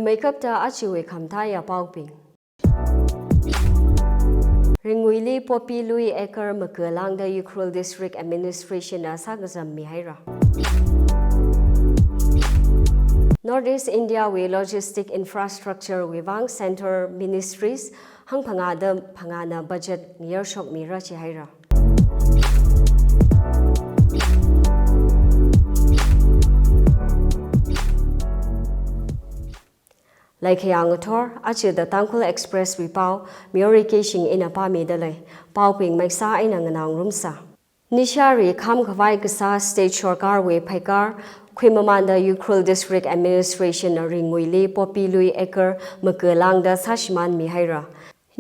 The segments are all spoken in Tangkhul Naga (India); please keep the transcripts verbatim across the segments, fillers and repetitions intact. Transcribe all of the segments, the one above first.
Meikapta achiwui khamataiya paobing. Ringuili poppy lui acre makalangda Ukhrul District Administration na sākazam mihaira. North East India wui logistic infrastructure wui vang Centre Ministries hangphangāda phangāna budget ngayarshok mira chihaira. Laikhayā ngathor, aja The Tangkhul Express wui pao, Miyori Keishing ina pāmida lei, paobing maisa eina nganāngarumsa. Nishāri kham khavai kasā state sorkar wui pheikar khuimamānda Ukhrul District Administration na Ringuili poppy lui acre makalangda sāshimān mihaira.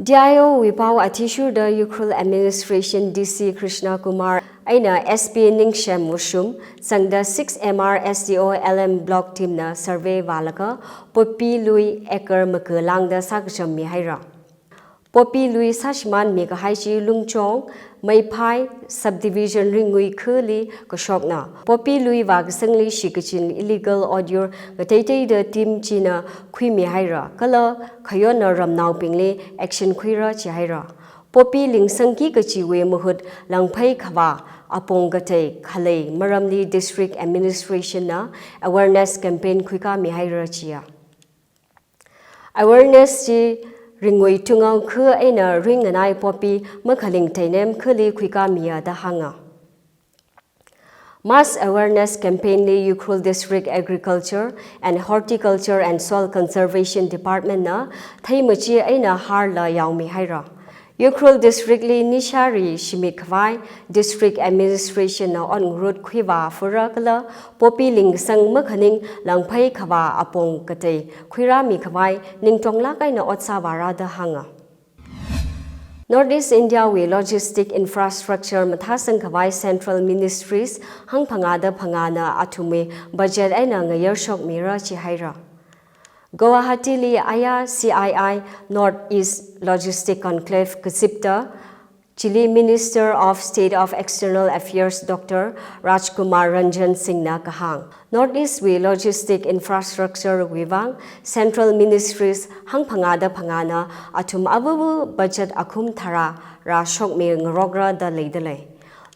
D I O wui pao athishurda Ukhrul Administration D C Krishna Kumar eina S P Ningshem Wushum zangda six M R S D O L M block team na survey vālaga poppy lui acre makalangda sākazam mihaira. Poppy lui sāshimān mikahai chi Lungchong, Meiphai, Subdivision Ringui khali kashokna. Poppy lui vākasangli shikachin illegal odor ngateiteida team china khuimihaira, kala khayonna ramnaobingli action khuira chihaira. Poppy lingsangki kachiwui mahut langphei khavā apong katei khalei maramli District Administration na awareness campaign khuikā mihaira chiya. Awareness chi Ringui Tungau khu eina ringnganai poppy makhaling teinem khali khuikā miya da hānga. Mass awareness campaign li Ukhrul District Agriculture and Horticulture and Soil Conservation Department na theimachi eina harla yaomihaira. Ukhrul District li nishāri shimit khavai District Administration na ot ngarut khuivā fura kala poppy lingsang makhaning langphei khavā apong katei khuirāmi khavai ningtonglāk eina ot sāvāra da hānga. North East India wui logistic infrastructure mathāsang khavai Central Ministries hangphangāda phangāna athumwui budget eina ngayarshok mira chihaira. Guwahati li aya C I I North East Logistic Conclave kazipta, chili Minister of State of External Affairs Doctor Rajkumar Ranjan Singh na kahāng, North East wui logistic infrastructure wui vang Central Ministries hangphangāda phangāna athum avāva budget akhum tharā rāshokmi ngarokra da leida lei.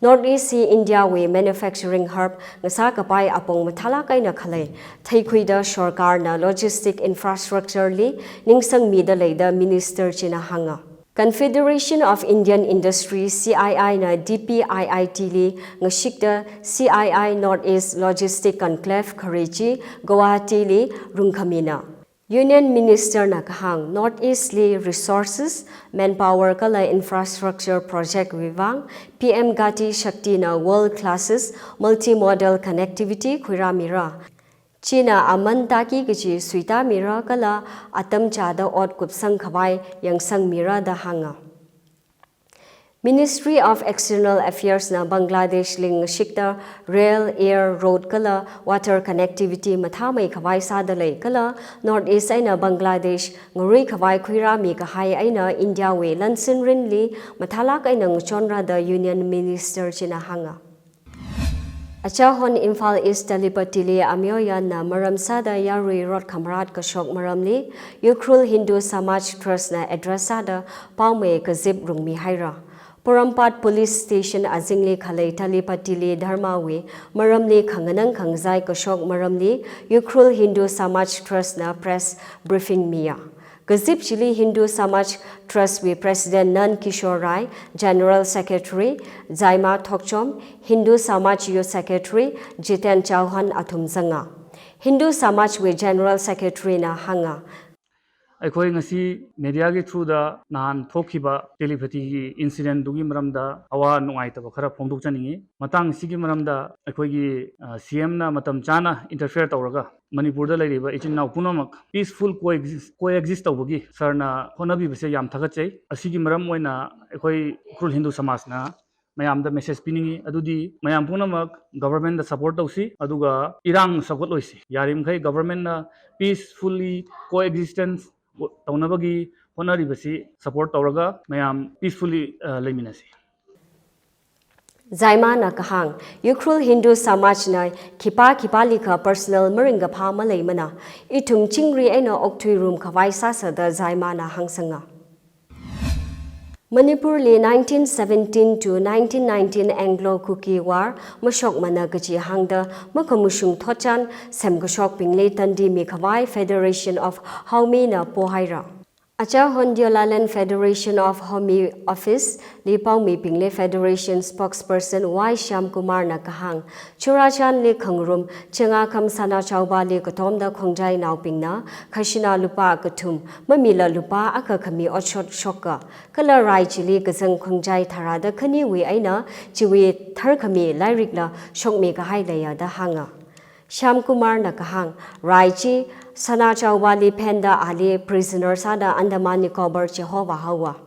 North East hi India wui manufacturing hub ngasā kapai apong mathālāk eina khalei theikhuida sorkarna logistic infrastructure li ningsangmida lei da Minister china hānga. Confederation of Indian Industry, C I I na D P I I T li ngashikta C I I North East Logistic Conclave khare chi Guwahati li rungkhamina. Union Minister na kahāng North East li resources, manpower kala infrastructure project wui vang P M Gati Shakti na world classes multimodal connectivity khuirāmira. China aman taki kachi suitāmira kala atam chāda ot kupsang khavai yangsangmira da hānga. Ministry of External Affairs na Bangladesh li ngashikta rail, air, road kala water connectivity mathāmei khavai sāda lei kala North East eina Bangladesh ngarui khavai khuirāmi kahai eina India wui lansin rinli mathālāk eina ngachonra da Union Minister china hānga. Achahon Imphal East Talipatty li amyo yanna maram sāda yarui rot khamarat kashok maramli Ukhrul Hindu Samaj Trust na address sāda paomei kazip rungmihaira. Porompat Police Station azingli khalei Talipatty li dharma wui maramli khanganang khangazai kashok maramli Ukhrul Hindu Samaj Trust na press briefing miya. Kazip chili Hindu Samaj Trust wui President Nand Kishore Rai, General Secretary Zaima Thokchom, Hindu Samaj Youth Secretary Jiten Chauhan athum zanga. Hindu Samaj wui General Secretary na hānga. ꯑꯩꯈꯣꯏ ꯉꯁꯤ media ꯒꯤ through ꯗ ꯅꯍꯥꯟ ꯊꯣꯛꯈꯤꯕ ꯇꯦꯂꯤꯄꯦꯊꯤꯒꯤ incident ꯗꯨꯒꯤ ꯃꯔꯝꯗ ꯑꯋꯥ ꯅꯨꯡꯉꯥꯏꯇꯕ ꯈꯔ ꯐꯣꯡꯗꯣꯛꯆꯅꯤꯡꯉꯤ꯫ ꯃꯇꯥꯡ ꯑꯁꯤꯒꯤ ꯃꯔꯝꯗ ꯑꯩꯈꯣꯏꯒꯤ, ꯑ, C M ꯅ ꯃꯇꯝ ꯆꯥꯅ interfere ꯇꯧꯔꯒ ꯃꯅꯤꯄꯨꯔꯗ ꯂꯩꯔꯤꯕ ꯏꯆꯤꯟ ꯏꯅꯥꯎ ꯄꯨꯝꯅꯃꯛ peaceful coexist, coexist ꯇꯧꯕꯒꯤ sir ꯅ ꯍꯣꯠꯅꯕꯤꯕꯁꯦ ꯌꯥꯝ ꯊꯥꯒꯠꯆꯩ꯫ ꯑꯁꯤꯒꯤ ꯃꯔꯝ ꯑꯣꯏꯅ ꯑꯩꯈꯣꯏ ꯎꯈ꯭ꯔꯨꯜ ꯍꯤꯟꯗꯨ ꯁꯃꯥꯖꯅ ꯃꯌꯥꯝꯗ message ꯄꯤꯅꯤꯡꯉꯤ꯫ ꯑꯗꯨꯗꯤ ꯃꯌꯥꯝ ꯄꯨꯝꯅꯃꯛ government ꯗ support ꯇꯧꯁꯤ, ꯑꯗꯨꯒ ꯏꯔꯥꯡ ꯁꯧꯒꯠꯂꯣꯏꯁꯤ꯫ ꯌꯥꯔꯤꯃꯈꯩ government ꯅ peacefully coexistence ꯇꯧꯅꯕꯒꯤ ꯍꯣꯠꯅꯔꯤꯕꯁꯤ support ꯇꯧꯔꯒ ꯃꯌꯥꯝ peacefully, ꯑ, ꯂꯩꯃꯤꯟꯅꯁꯤ꯫ Zaimana kahāng, Ukhrul Hindu Samajna khipā khipālikha personal maringkaphā maleimana, ithum chingri eina okthuirum khavai sāsa da Zaimana hāngsanga. Manipurli nineteen seventeen to nineteen nineteen Anglo-Kuki War mashokmana kaji hāngda makhamashung thotchan semkashokbingli tandi mikhavai Federation of Haomina pohaira. Achahon Deolaland Federation of Haomi Office li paomibingli Federation spokesperson Y Shyamkumarna kahāng, Churachandli khangarum Chengakham Sanachaobali katomda Khongjai naobingna khashina lupā kathum, mamila lupā akha khami otshot shoka, kala rai chili kazang Khongjai tharāda khaniwui eina chiwui tharkhami lairikla shokmi kahai leiya da hānga. Shyamkumarna kahāng, rai chi Sanachaobali phenda ali prisoner sāda Andaman Nicobar chihova haowa.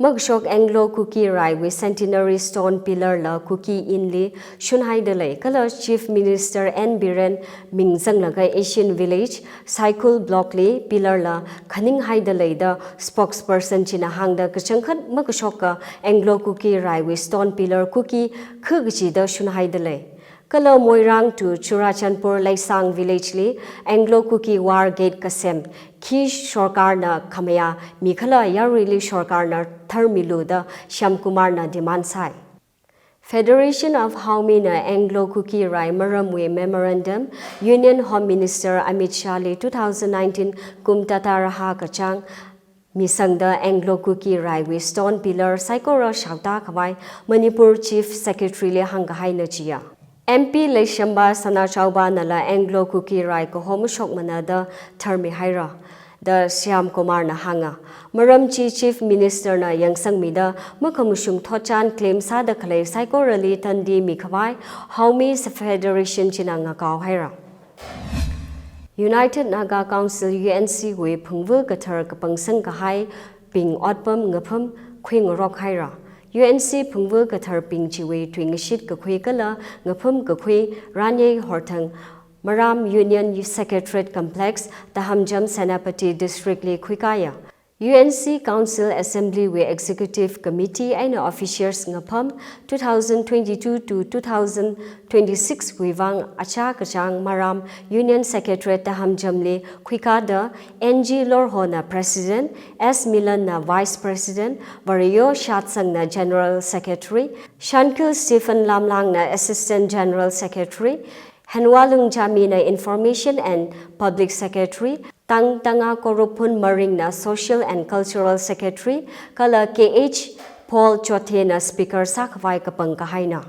Makashok Anglo-Kuki raiwui Centenary Stone Pillar la Kuki Inn li shunhaida lei, kala Chief Minister N Biren ming zanglaga Asian Village, Saikul Block li pillar la khaninghaida lei da spokesperson china hāngda kachangkhat makashoka Anglo-Kuki raiwui Stone Pillar Kuki khu kachida shunhaida lei. Kala Moirang to Churachandpur Leisang Village li Anglo-Kuki War Gate kasem khi sorkarna khamayā mikhala yaruili sorkarna tharmilu da Shyamkumarna demand sāi. Federation of Haomina Anglo-Kuki rai maramwui memorandum Union Home Minister Amit Shah li two thousand nineteen kum tataraha kachāng misangda Anglo-Kuki raiwui Stone Pillar saikora shaotā khavai Manipur Chief Secretary li hāngkahaina chiya. M P Leishemba Sanachaobanala Anglo-Kuki rai kaho mashokmana da tharmihaira da Shyamkumarna hānga. Maram chi Chief Minister na yangsangmida makhamashung thotchan claim sāda khalei saikorali tandi mikhavai Haomi Federation china ngakaohaira. United Naga Council U N C wui phungvu kathar kapangsang kahaibing otpam ngapham khuingarok haira. U N C phungvu katharbing chiwui tuingashit kakhui kala ngapham kakhui Ranye Horthang, Maram Union Secretariat Complex, Tahamjam, Senapati District li khuikāya. U N C Council Assembly wui Executive Committee eina officials ngapham two thousand twenty-two to two thousand twenty-six wui vang achā kachāng Maram Union Secretariat Tahamjam li khuikāda N G Lorho na President, S Milan na Vice President, Vareyo Shatsang na General Secretary, Shankhil Stephen Lamlang na Assistant General Secretary, Henwalung Jami na Information and Public Secretary, Tang Tanga Korophun Maring na Social and Cultural Secretary, kala K H Paul Chothe na Speaker sākhavai kapang kahaina.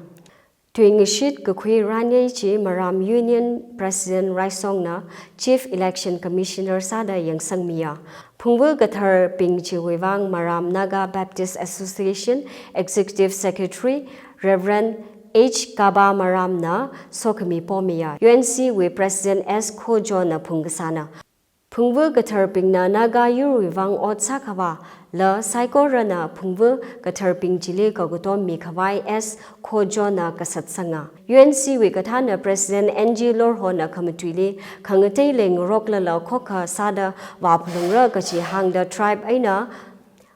Tuingashit kakhui Ranye chi Maram Union President Raisong na Chief Election Commissioner sāda yangsangmiya. Phungvu katharbing chiwui vang Maram Naga Baptist Association Executive Secretary Reverend H Kaba Maram na sokhami pomiya. U N C wui President S Khojo na phungkasāna. Phungvu katharbingna Naga yurwui vang ot sākhavāla saikorana phungvu katharbing chili kakatom mikhavai S Khojo na kasatsanga. U N C wui kathāna President N G Lorho na khamatuili khangatei leingaroklala khokha sāda vāphalungra kachi hāngda tribe eina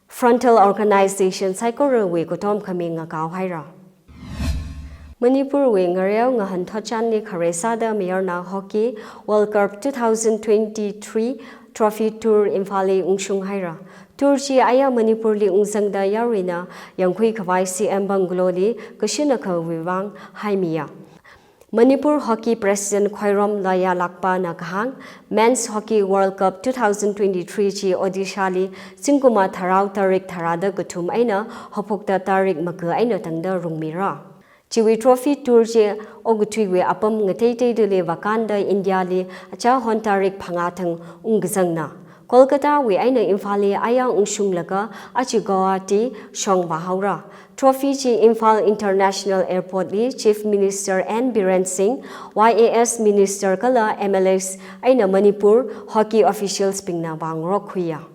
frontal organization saikorawui katom khami ngakaohaira. Manipurwui ngareo ngahān thotchanli khare sāda mayarnao hockey World Cup two thousand twenty-three trophy tour Imphalli ungshunghaira. Tour chi aya Manipurli ungzangda yaruina yangkhui khavai C M Bungalow li kashin akhawui vang haimiya. Manipur Hockey President Khwairomloya Lakpa na kahāng, Men's Hockey World Cup two thousand twenty-three chi Odisha li zingkum tharao tarik tharāda kathum eina haophokta tarik maga eina tangda rungmira. Chiwui trophy tour chi okathuiwui apam ngateiteidali vākānda India li achāhon tarik phangā thang ungkazangna. Kolkata wui eina Imphal li aya ungshunglaga aja Guwahati shong vāhaora. Trophy chi Imphal International Airport li Chief Minister N Biren Singh, Y A S Minister kala M L As eina Manipur hockey officials bingna vāngarokkhuiya.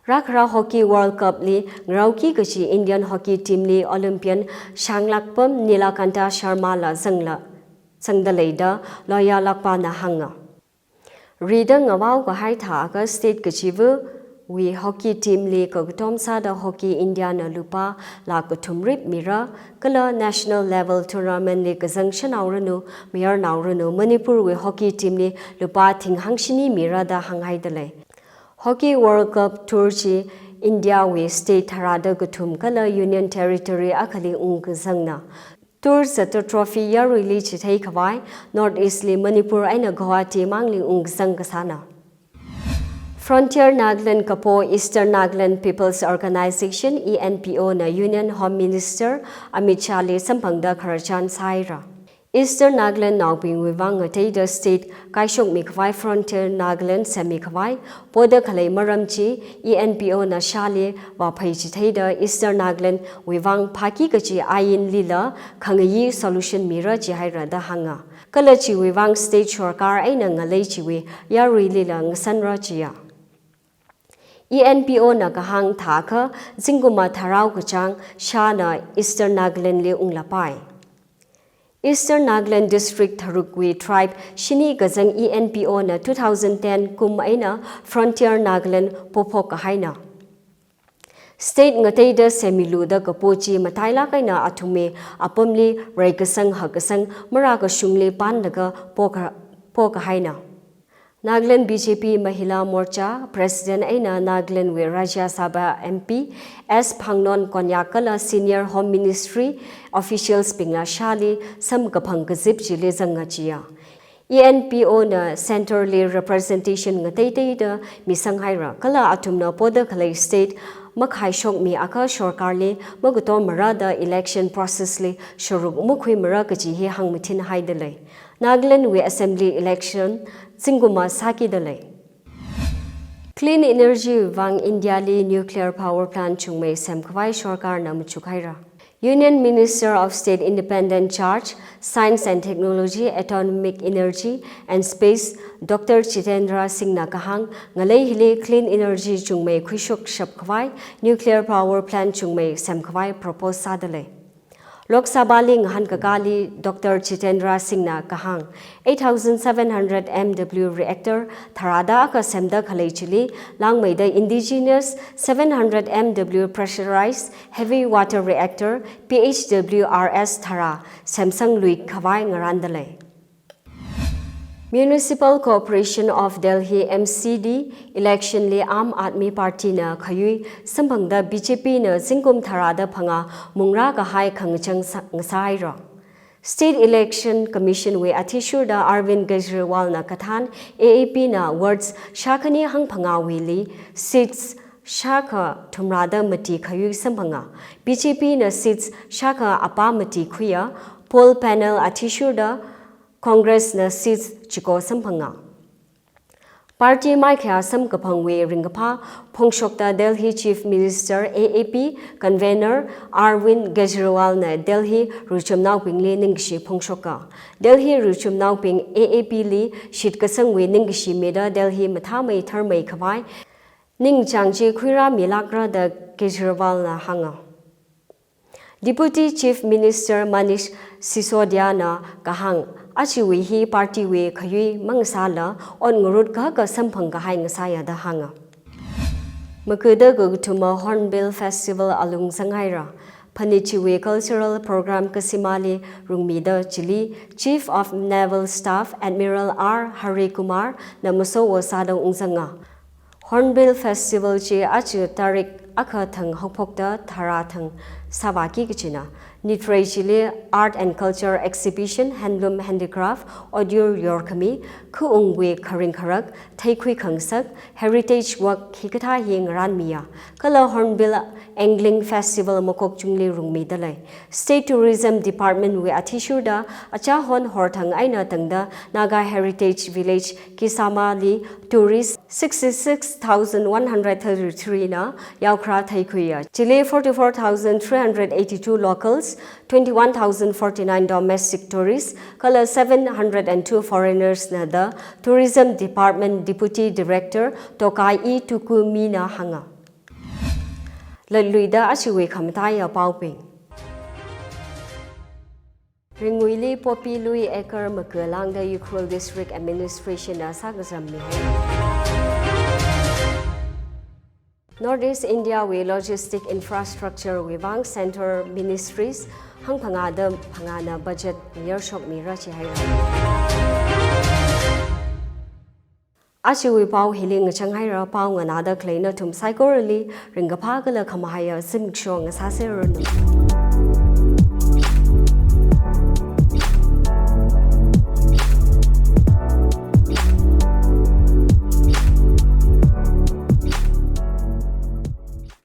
Rākhara Hockey World Cup li ngaraoki kachi Indian hockey team li Olympian shānglākpam Nilakanta Sharma la zangla, zangda leida Loya Lakpa na hānga. Rida ngavao kahai thākha state kachiva wui hockey team li kakatom sāda Hockey India na lupā lakh kathum rip mira, kala national level tournament li kazang shanaoranu, mayarnaoranu, Manipur wui hockey team li lupā thing hangshini mira da hānghaida lei. Hockey World Cup Tour chi India wui state tharāda kathum kala Union Territory akhali ungkazangna. Tour zata trophy yaruili chithei khavai, North East li Manipur eina Guwahati mangli ungkazang kasāna. Frontier Nagaland kapo Eastern Nagaland People's Organization, E N P O na Union Home Minister Amit Shah li samphangda khararchan sāhaira. Eastern Nagaland naobingwui vang ngateida state kaishokmi khavai Frontier Nagaland semmi khavai poda khalei maram chi E N P O na Shah li vāphei chitheida Eastern Nagaland wui vang phāki kachi ainlila khangayi solution mira chihaira da hānga. Kala chiwui vang state sorkar eina ngalei chiwui yaruilila ngasanra chiya. E N P O na kahāng thākha zingkum tharao kachāng Shah na Eastern Nagaland li unglapai. Eastern Nagaland district tharukwui tribe shini kazang E N P O na two thousand ten kum eina Frontier Nagaland pophok kahaina. State ngateida semmilu da kapo chi matailāk eina athumwui apamli reikasang hakkasang marākashungli panlaga poka-, pokahaina. Nagaland B J P Mahila Morcha President eina Nagaland wui Rajya Sabha M P S Phangnon Konyak kala Senior Home Ministry officials bingla Shah li samkaphang kazip chili zanga chiya. E N P O na Centre li representation ngateiteida misanghaira, kala athumna poda khalei state makhaishokmi akha sorkar li makatom marada election process li sharuk makhui mara kachi hi hāngmathinhaida lei. Nagaland wui Assembly election zingkum sākida lei. Clean energy vang India li nuclear power plant chungmei semkhavai sorkar na machukhaira. Union Minister of State Independent Charge, Science and Technology, Atomic Energy and Space, Doctor Jitendra Singh na kahāng, ngalei hili clean energy chungmei khuishokshap khavai nuclear power plant chungmei semkhavai propose sāda lei. Lok Sabha li ngahānkakāli Doctor Jitendra Singh na kahāng, eight thousand seven hundred M W reactor tharāda akha semda khalei chili langmeida indigenous seven hundred M W pressurized heavy water reactor, P H W R S tharā semsanglui khavai ngarānda lei. Municipal Corporation of Delhi, M C D, election li Aam Aadmi Party na khayui samphangda B J P na zingkum tharāda phangā mungrā kahai khangachang sa-, ngasāhaira. State Election Commission wui athishurda Arvind Kejriwal na kathān A A P na wards shākhani hangphangāwuili seats shākha thumrāda mati khayui samphanga. B J P na seats shākha apā mati khuiya, poll panel athishurda Congress na seats chiko samphanga. Party maikhayā samkaphangwui ringkaphā phongshokta Delhi Chief Minister A A P convener Arvind Kejriwal na Delhi ruichumnaobingli ningkashi phongshoka. Delhi ruichumnaobing A A P li shitkasangwui ningkashi mida Delhi mathāmei tharmei khavai ningchāng chi khuirāmilākra da Kejriwal na hānga. Deputy Chief Minister Manish Sisodia na kahāng, ajawui hi party wui khayui mangasāla ot ngarut kahaka samphang kahai ngasāya da hānga. Makada kakathuma Hornbill Festival alung zanghaira. Phanit chiwui cultural program kasimāli rungmida chili Chief of Naval Staff Admiral R Hari Kumar na maso wo sāda ungzanga. Hornbill Festival chi aja tarik akha thang haophokta tharā thang sāvāki kachina. Nitrei chili art and culture exhibition, handloom handicraft, audio yorkhami, khaungwui kharing kharak, theikhui khangasak, heritage walk hikathā hi ngarānmiya. Kala Hornbill Angling Festival makokchungli rungmida lei. State Tourism Department wui athishurda achāhon horthang eina tangda Naga Heritage Village Kisama li tourist sixty-six thousand one hundred thirty-three na yaokharā theikhuiya. Chili forty-four thousand three hundred eighty-two locals, twenty-one thousand forty-nine domestic tourists, kala seven hundred and two foreigners na da Tourism Department Deputy Director Tokai E Tukumi na hānga. Latluida ajawui khamataiya paobing. Ringuili poppy lui acre maka lāngda Ukhrul District Administration na sākazam mihai. North East India wui logistic infrastructure wui vang Centre Ministries hangphangāda phangāna budget mayarshokmira jihaira. Ajawui pao hili ngachang haira. Pao nganāda khalei nathum saikorali ringkaphā kala khamahaiya zimiksho ngasāseranu.